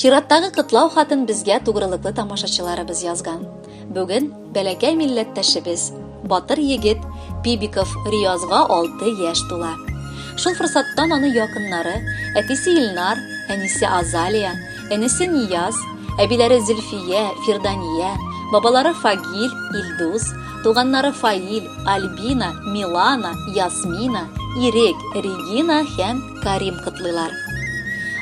Чираттагы котлау хатын безгә тугрылыклы тамашачыларыбыз язган. Бүген бәләкәй милләттәшебез, батыр егет Пибиков Риязга 6 яшь тула. Шул форсаттан аны якыннары, әтисе Илнар, әнисе Азалия, энесе Нияз, әбиләре Зөлфия, Фирдания, бабалары Фагил, Илдус, туганнары Фаил, Альбина, Милана, Ясмина, Ирек, Регина һәм Карим котлыйлар.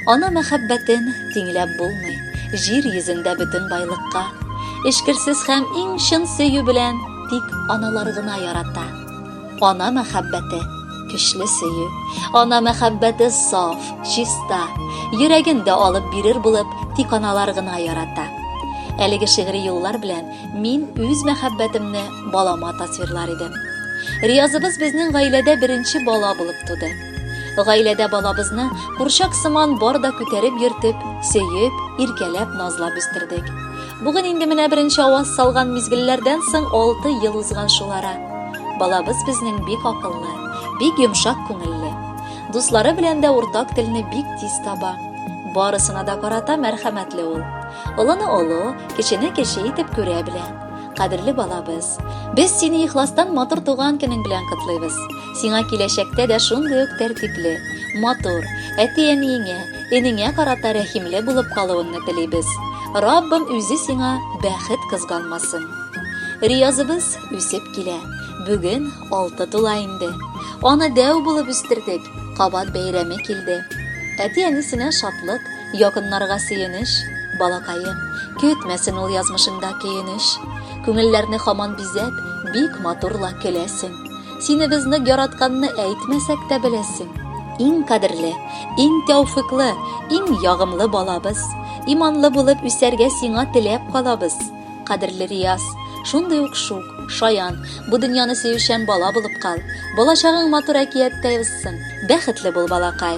Ана мәхәббәтен тиңләп булмый, җир йөзендә бөтен байлыкка. Эчкерсез һәм иң чын сөю белән тик аналар гына ярата. Ана мәхәббәте, көчле сөю. Ана мәхәббәте саф, чиста. Йөрәген дә алып бирер булып, тик аналар гына ярата. Әлеге шигъри юллар белән мин үз мәхәббәтемне балама тасвирлар идем. Риязыбыз безнең гаиләдә беренче бала булып туды. Гаиләдә балабызны курчак сыман бар да күтәреп йөртеп, сөеп, иркәләп, назлап үстердек. Бүген инде менә беренче аваз салган мизгелләрдән соң 6 ел узган шул ара. Балабыз безнең бик акыллы, бик йомшак күңелле. Дуслары белән дә уртак телне бик тиз таба. Барысына да карата мәрхәмәтле ул. Олыны олы, кечене кече итеп күрә белә. Кадерле балабыз, без сине ихластан матур туган көнең белән котлыйбыз. Сиңа киләчәктә дә шундый ук тәртипле, матур, әти-әниеңә, энеңә карата рәхимле булып калуыңны телибез. Раббым үзе сиңа бәхет кызганмасын. Риязыбыз үсеп килә. Бүген алты тула инде. Аны дәү булып үстердек, кабат бәйрәме килде. Әти-әнисенә шатлык, якыннарга сөенеч. Балакаем, көтмәсен ул язмышыңда көенеч. Күңелләрне хаман бизәп, бик матурла көләсең. Сине без нык яратканны әйтмәсәк тә беләсең. Иң кадерле, иң тәүфыйклы, иң ягымлы балабыз. Иманлы булып үсәргә сиңа теләп калабыз. Кадерле Рияз, шундый ук шук, шаян, бу дөньяны сөючән бала булып кал. Балачагың матур әкияттәй узсын. Бәхетле бул, балакай.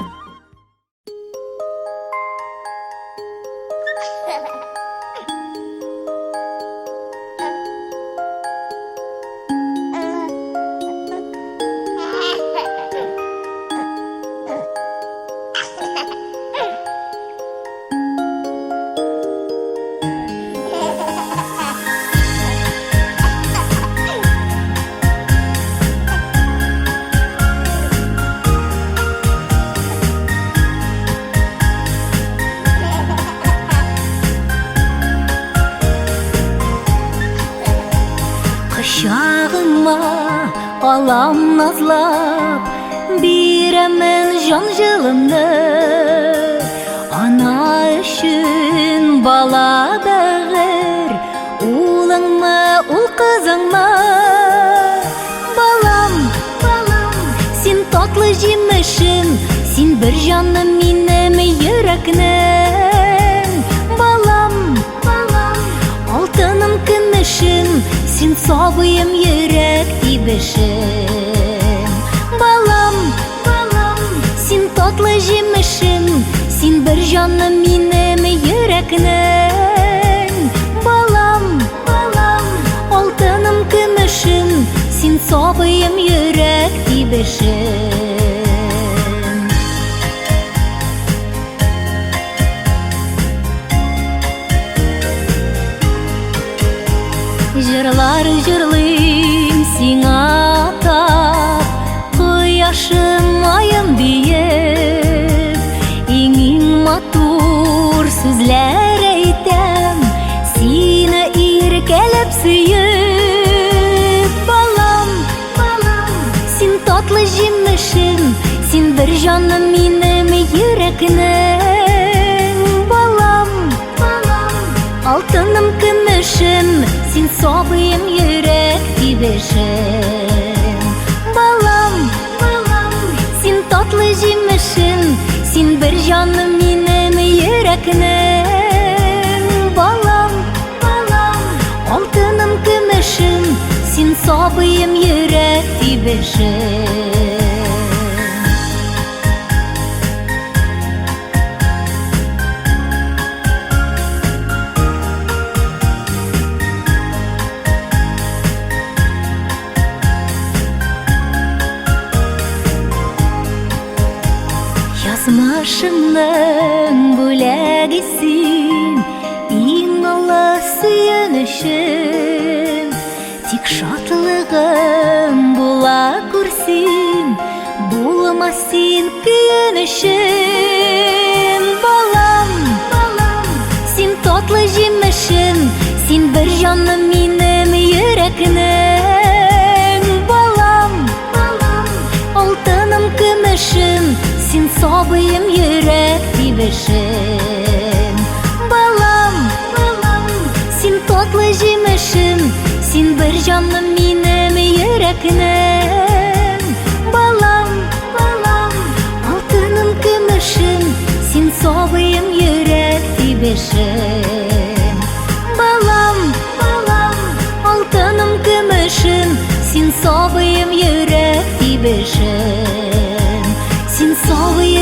Кочагыма алам назлап, бирәмен җан җылымны. Ана өчен бала бәгырь, улыңмы, ул кызыңмы? Балам, балам, син татлы җимешем, син бер җаным минем йөрәкнең. Балам, балам, алтыным, көмешем, син сабыем йөрәк тибешем. Балам, балам, син татлы җимешем, син бер җаным минем йөрәкнең. Балам, балам, алтыным, көмешем, син сабыем йөрәк тибешем. Җырлар җырлыйм сиңа атап, кояшым, аем диеп, иң-иң матур сүзләр әйтәм, сине иркәләп сөеп. Балам, балам, син татлы җимешем, син бер җаным минем йөрәкнең. Балам, балам, алтыным, көмешем, син сабыем йөрәк тибешем. Балам, балам, син татлы җимешем, син бер җаным минем йөрәкнең. Балам, балам, алтыным, көмешем, син сабыем йөрәк тибешем. Язмышымның бүләге син. сөенечем. Тик шатлыгым була күрсен, булма син көенечем. Балам, балам, син татлы җимешем, син бер җаным минем йөрәкнең. Балам, балам, алтыным, көмешем, син сабыем йөрәк тибешем. Балам, балам, син татлы җимешем, син бер җаным минем йөрәкнең. Балам, балам, алтыным, көмешем, син сабыем йөрәк тибешем. Балам, балам, алтыным, көмешем, син сабыем йөрәк тибешем. Син сабыем.